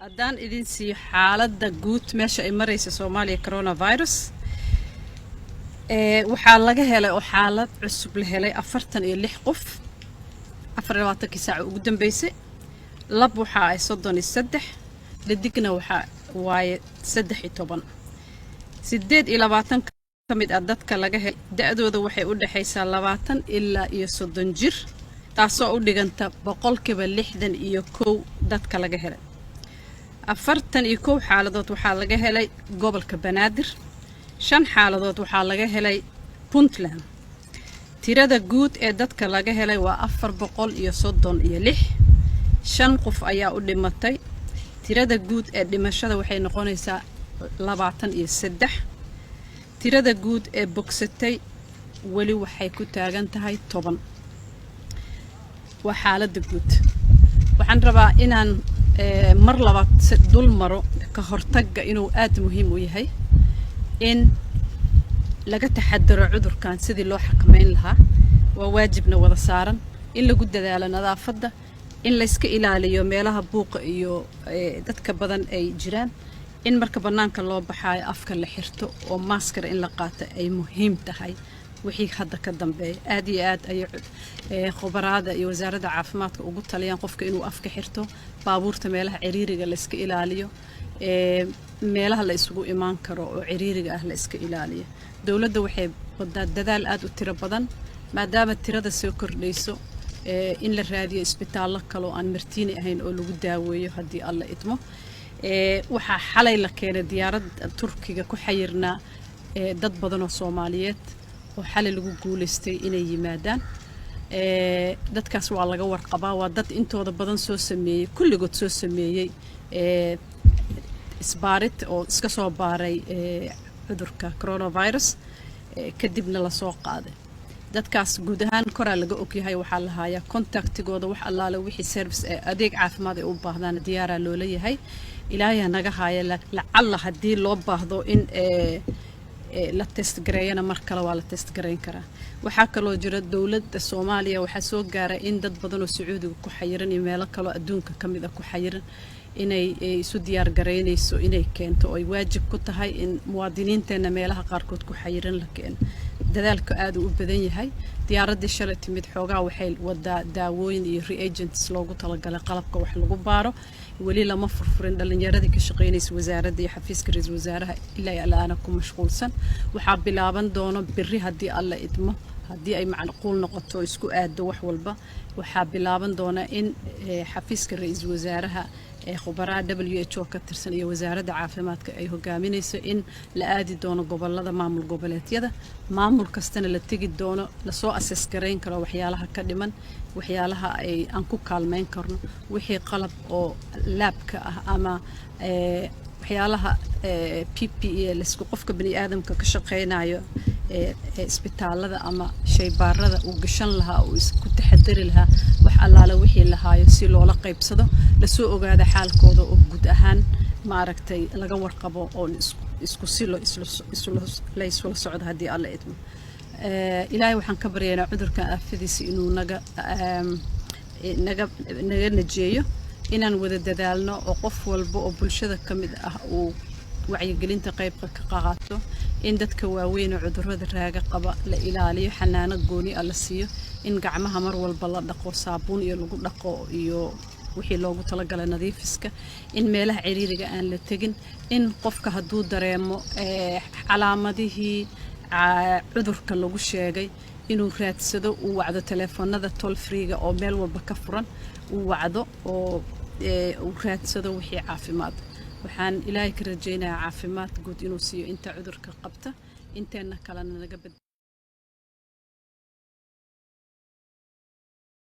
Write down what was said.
Haddaan idin siiyo xaaladda guud meesha ay maraysa Soomaaliya coronavirus, waxaa laga helay oo xaalad cusub la helay 46 qof 24-kii saaca ugu dambeysay. Lab waxaa ay 33, dhadigna waxaa waaye 13. 28 ka mid ah dadka laga helay da-dooda waxay u dhexaysaa 20 ilaa iyo 30 jir, taasoo u dhiganta 61% dadka laga helay. 41 xaaladood waxaa laga helay gobolka Banaadir, 5 xaaladood waxaa laga helay Puntland. Tirada guud ee dadka laga helay waa 436. 5 qof ayaa u dhimatay. Tirada guud ee dhimashada waxay noqonaysaa 23. Tirada guud ee bogsatay weli waxay ku taagan tahay 10. Waa xaaladda guud. Waxaan rabaa inaan mar labaad dul maro ka hortagga inuu aada muhiim u yahay, in laga taxadaro cudurkan sidii loo xakameyn lahaa waa waajibna wada saaran, in lagu dadaalo nadaafadda, in layska ilaaliyo meelaha buuqa iyo dadka badan ay jiraan, in marka bannaanka loo baxaayo afka la xirto oo maaskara in la qaato ay muhiim tahay. Wixii hadda ka dambeeya aad iyo aad ayay khubaraada iyo wasaaradda caafimaadka ugu taliyaan qofka inuu afka xirto, baabuurta meelaha ciriiriga la iska ilaaliyo, meelaha la isugu imaan karo oo ciriiriga ah la iska ilaaliyo. Dowladda waxay wadaa dadaal aad u tiro badan maadaama tirada soo kordhayso, in la raadiyo isbitaallo kale oo aan Martiini ahayn oo lagu daaweeyo haddii Alla idmo. Waxaa xalay la keenay diyaarad Turkiga ku xayirnaa dad badan oo Soomaaliyeed oo xalay lagu guulaystay inay yimaadaan. Dadkaas waa laga warqabaa, waa dad intooda badan soo sameeyey, kulligood soo sameeyey isbaarid oo iska soo baaray cudurka coronavirus, kadibna lasoo qaaday. Dadkaas guud ahaan koraa laga ogyahay, waxaa la hayaa contactigooda. Wax allaale wixii service ee adeeg caafimaad ay u baahdaan diyaaraa loola yahay. Ilaahay ha naga haaya. Lacalla haddii loo baahdo in la test gareeyana, mar kale waa la test gareyn karaa. Waxaa kaloo jira dowladda Soomaaliya waxaa soo gaara in dad badan oo Sacuudiga ku xayiran iyo meelo kaloo adduunka ka mid ah ku xayiran inay isu diyaar garaynayso inay keento, oo ay waajib ku tahay in muwaadiniinteenna meelaha qaarkood ku xayiran la keeno. Dadaalka aad uu u badan yahay. Diyaaraddii shalay timid xoogaa waxay wadaa daawooyin iyo reagents loogu talagalay qalabka wax lagu baaro. Weli lama furfurin. Dhallinyaradii ka shaqaynaysa wasaaradda iyo xafiiska ra-iisul wasaaraha ilaa alaana ku mashquulsan. Waxaa bilaaban doono berri haddii Alla idmo, haddii ay macquul noqoto oo isku aado wax walba, waxaa bilaaban doona in xafiiska ra-iisul wasaaraha ee khubaraa WHO ka tirsan iyo wasaaradda caafimaadka ay hogaaminayso in la aadi doono gobolada maamul goboleedyada, maamul kastana la tegi doono, lasoo assess garayn karo waxyaalaha ka dhiman, waxyaalaha ay aan ku kaalmeyn karno, wixii qalab oo labka ah ama waxyaalaha PPE lasku qofka bani aadamka ka shaqeynayo isbitaalada ama shaybaarada uu gashan lahaa, uu isku taxadari lahaa, wax allaale wixii lahaayo si loola qaybsado, lasoo ogaada xaalkooda oo guud ahaan maaragtay laga warqabo oo isku si lo la isula socdo haddii Alla idmo. Ilaahay waxaan ka baryaynaa cudurkan aafadiisa inuu naga najeeyo, inaan wada dadaalno oo qof walba oo bulshada ka mid ah uu wacyigelinta qaybka ka qaato, in dadka waaweyn oo cudurrada raaga qaba la ilaaliyo, xanaano gooni ah la siiyo, in gacmaha mar walba la dhaqo, saabuun iyo lagu dhaqo iyo wixii loogu talagalay nadiifiska, in meelaha ciriiriga aan la tegin, in qofka hadduu dareemo calaamadihii cudurka lagu sheegay inuu raadsado, uu wacdo teleefoonada toll freega oo meel walba ka furan, uu wacdo oo uu raadsado wixii caafimaad. Waxaan Ilaahay ka rajaynayaa caafimaad guud inuu siiyo inta cudurka qabta, inteenna kalena naga badbaado.